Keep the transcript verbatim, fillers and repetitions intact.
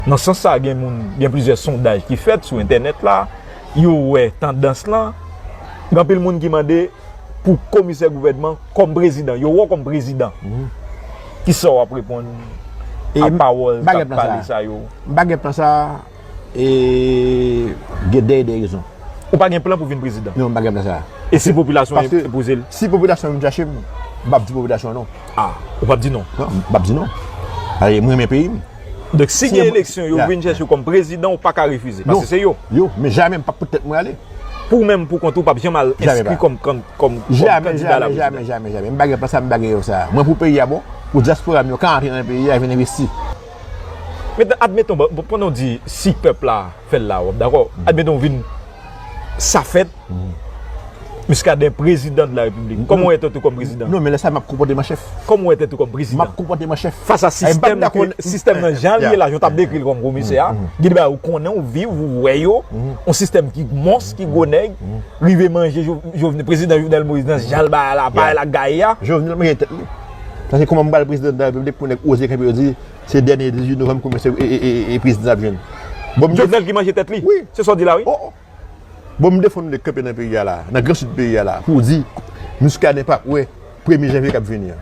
Nan sans sa, gen moun, gen plizyè sondaj ki fèt sou entènèt la, yo wè tandans lan, gen anpil moun ki mande pou komisè gouvènman kòm prezidan, yo wè w kòm prezidan. Kisa w ap reponn a pawòl k ap pale sa yo? M pa gen plan sa, e gen de, de rezon. Ou pa gen plan pou vin prezidan? Non, m pa gen plan sa. E si popilasyon enpoze l? Si popilasyon vin chache m, m p ap di popilasyon non. Ah, ou p ap di non? Non, m p ap di non. Aye, mwen renmen peyi m. Donk si gen eleksyon, yo vin chèche w kòm prezidan, ou pa ka refize. Paske se yo. Yo, men jamè m p ap pot tèt mwen ale. Pou ou menm, pou kont ou, p ap janm al enskri kòm kandida la prezidan? Jamè, jamè, jamè, jamè. M pa gen plan sa, m pa gen yo sa. Mwen pou peyi a bon, pou dyaspora m yo ka antre nan peyi a vin envesti. Mentnan, admeton, pandan w di si pèp la fè l la, w ap dakò. Admeton, w vin, sa fèt, Muscadin prezidan de la repiblik. Kòman w wè tèt ou kòm prezidan? Non, men lè sa m ap konpòte m an chèf. Kòman w wè tèt ou kòm prezidan? M ap konpòte m an chèf. Fas a sistèm, sistèm nan jan l ye la, jan w t ap dekri l kòm komisè a, gen de bagay ou konnen, ou viv, ou wè yo, yon sistèm ki mons, ki gwo nèg, rive manje Jovenel, prezidan Jovenel Moïse nan jan l bagay la, bagay la gaye a. Jovenel manje tèt li. Sa se kòman m pral prezidan de la repiblik pou nèg oze kanpe yo di se dènye dizuit novanm komisè e prezidan ap jwenn. Jovenel ki manje tèt li? Wi. Se sa w di la wi. Bon, m defann nou de kanpe nan peyi a la, nan gran sid peyi a la, pou di Muscadin p ap wè premye janvye k ap vini an.